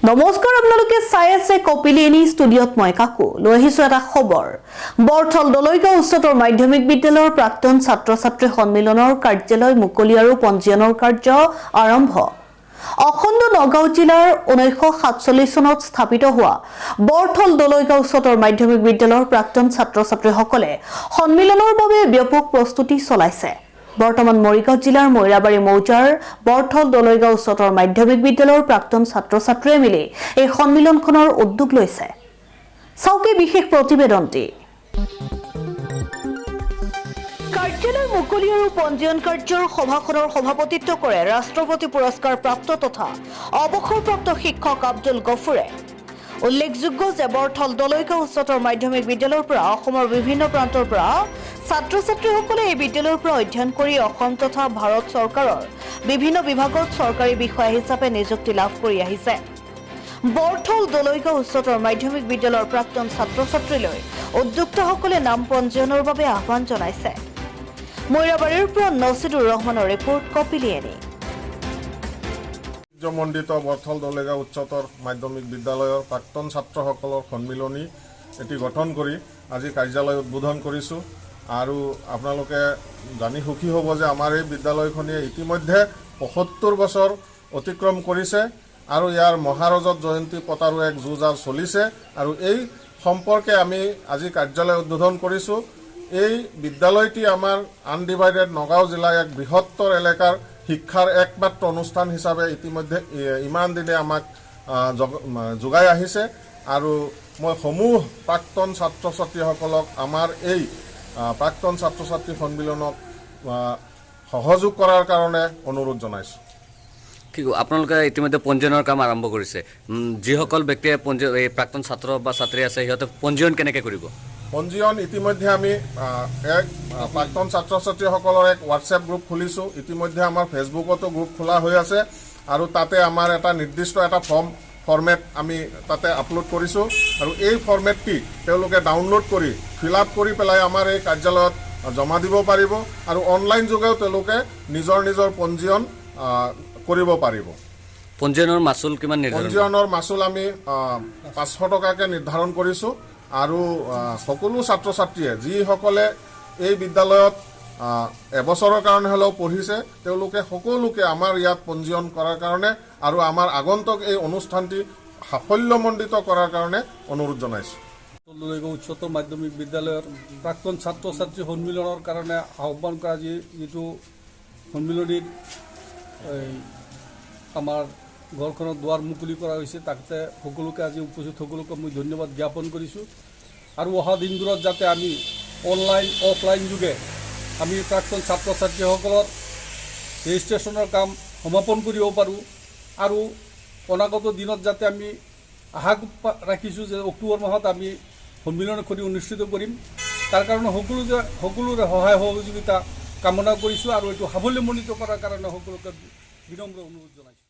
নমস্কাৰ, আপোনালোকে চাই আছে কপিলি এনি ষ্টুডিঅ'ত মই কাকো লৈ আহিছো এটা খবৰ। বৰথল দলৈগাঁও উচ্চতৰ মাধ্যমিক বিদ্যালয়ৰ প্ৰাক্তন ছাত্ৰ ছাত্ৰী সন্মিলনৰ কাৰ্যালয় মুকলি আৰু পঞ্জীয়নৰ কাৰ্য আৰম্ভ। অখণ্ড নগাঁও জিলাৰ 1947 চনত স্থাপিত হোৱা বৰথল দলৈগাঁও উচ্চতৰ মাধ্যমিক বিদ্যালয়ৰ প্ৰাক্তন ছাত্ৰ ছাত্ৰীসকলে সন্মিলনৰ বাবে ব্যাপক প্ৰস্তুতি চলাইছে। বৰ্তমান মৰিগাঁও জিলাৰ মৈৰাবাৰী মৌজাৰ বৰথল দলৈগাঁও উচ্চতৰ মাধ্যমিক বিদ্যালয়ৰ প্ৰাক্তন ছাত্ৰ ছাত্ৰীয়ে মিলি এই সন্মিলনখনৰ উদ্যোগ লৈছে। চাওক এই বিশেষ প্ৰতিবেদনটি। কাৰ্যালয় মুকলি আৰু পঞ্জীয়ন কাৰ্যৰ সভাখনৰ সভাপতিত্ব কৰে ৰাষ্ট্ৰপতি পুৰস্কাৰ প্ৰাপ্ত তথা অৱসৰপ্ৰাপ্ত শিক্ষক আব্দুল গফুৰে। উল্লেখযোগ্য যে বৰথল দলৈগাঁও উচ্চতৰ মাধ্যমিক বিদ্যালয়ৰ পৰা অসমৰ বিভিন্ন প্ৰান্তৰ পৰা ছাত্ৰ ছাত্ৰীসকলে এই বিদ্যালয়ৰ পৰা অধ্যয়ন কৰি অসম তথা ভাৰত চৰকাৰৰ বিভিন্ন বিভাগত চৰকাৰী বিষয়া হিচাপে নিযুক্তি লাভ কৰি আহিছে। বৰথল দলৈগাঁও উচ্চতৰ মাধ্যমিক বিদ্যালয়ৰ প্ৰাক্তন ছাত্ৰ ছাত্ৰীলৈ উদ্যোক্তাসকলে নাম পঞ্জীয়নৰ বাবে আহ্বান জনাইছে। মৈৰাবাৰীৰ পৰা নছিদুৰ ৰহমানৰ ৰিপৰ্ট, কপিলি এনি। মণ্ডিত বৰথল দলেগাঁও উচ্চতৰ মাধ্যমিক বিদ্যালয়ৰ প্ৰাক্তন ছাত্ৰসকলৰ সন্মিলনী এটি গঠন কৰি আজি কাৰ্যালয় উদ্বোধন কৰিছোঁ। আৰু আপোনালোকে জানি সুখী হ'ব যে আমাৰ এই বিদ্যালয়খনিয়ে ইতিমধ্যে 75 বছৰ অতিক্ৰম কৰিছে আৰু ইয়াৰ মহাৰজত জয়ন্তী পতাৰো এক যো জা চলিছে। আৰু এই সম্পৰ্কে আমি আজি কাৰ্যালয় উদ্বোধন কৰিছোঁ। এই বিদ্যালয়টি আমাৰ আনডিভাইডেড নগাঁও জিলাৰ এক বৃহত্তৰ এলেকাৰ শিক্ষাৰ একমাত্ৰ অনুষ্ঠান হিচাপে ইতিমধ্যে ইমান দিনে আমাক যোগাই আহিছে। আৰু মই সমূহ প্ৰাক্তন ছাত্ৰ ছাত্ৰীসকলক আমাৰ এই প্ৰাক্তন ছাত্ৰ ছাত্ৰী সন্মিলনক সহযোগ কৰাৰ কাৰণে অনুৰোধ জনাইছোঁ। কি আপোনালোকে ইতিমধ্যে পঞ্জীয়নৰ কাম আৰম্ভ কৰিছে। যিসকল ব্যক্তিয়ে এই প্ৰাক্তন ছাত্ৰ বা ছাত্ৰী আছে, সিহঁতে পঞ্জীয়ন কেনেকৈ কৰিব? পঞ্জীয়ন ইতিমধ্যে আমি এক প্ৰাক্তন ছাত্ৰ ছাত্ৰীসকলৰ এক হোৱাটছএপ গ্ৰুপ খুলিছোঁ। ইতিমধ্যে আমাৰ ফেচবুকতো গ্ৰুপ খোলা হৈ আছে আৰু তাতে আমাৰ এটা নিৰ্দিষ্ট এটা ফৰ্মেট আমি তাতে আপলোড কৰিছোঁ। আৰু এই ফৰ্মেটটি তেওঁলোকে ডাউনলোড কৰি ফিল আপ কৰি পেলাই আমাৰ এই কাৰ্যালয়ত জমা দিব পাৰিব আৰু অনলাইন যোগেও তেওঁলোকে নিজৰ নিজৰ পঞ্জীয়ন কৰিব পাৰিব। পঞ্জীয়নৰ মাচুল কিমান নিৰ্ধাৰণ? পঞ্জীয়নৰ মাচুল আমি 500 টকাকৈ নিৰ্ধাৰণ কৰিছোঁ। আৰু সকলো ছাত্ৰ ছাত্ৰীয়ে, যিসকলে এই বিদ্যালয়ত এবছৰৰ কাৰণে হ'লেও পঢ়িছে, তেওঁলোকে সকলোকে আমাৰ ইয়াত পঞ্জীয়ন কৰাৰ কাৰণে আৰু আমাৰ আগন্তুক এই অনুষ্ঠানটি সাফল্যমণ্ডিত কৰাৰ কাৰণে অনুৰোধ জনাইছোঁ। দলৈগাঁও উচ্চতৰ মাধ্যমিক বিদ্যালয়ৰ প্ৰাক্তন ছাত্ৰ ছাত্ৰী সন্মিলনৰ কাৰণে আহ্বান কৰা যিটো সন্মিলনীৰ এই আমাৰ ঘৰখনৰ দুৱাৰ মুকলি কৰা হৈছে, তাতে সকলোকে, আজি উপস্থিত সকলোকে মই ধন্যবাদ জ্ঞাপন কৰিছোঁ। আৰু অহা দিনবোৰত যাতে আমি অনলাইন অফলাইন যোগে আমি প্ৰাক্তন ছাত্ৰ ছাত্ৰীসকলৰ ৰেজিষ্ট্ৰেশ্যনৰ কাম সমাপন কৰিব পাৰোঁ আৰু অনাগত দিনত যাতে আমি আশা ৰাখিছোঁ যে অক্টোবৰ মাহত আমি সন্মিলনখনি অনুষ্ঠিত কৰিম, তাৰ কাৰণে সকলোৰে সহায় সহযোগিতা কামনা কৰিছোঁ আৰু এইটো সাফল্যমণ্ডিত কৰাৰ কাৰণে সকলোকে বিনম্ৰ অনুৰোধ জনাইছোঁ।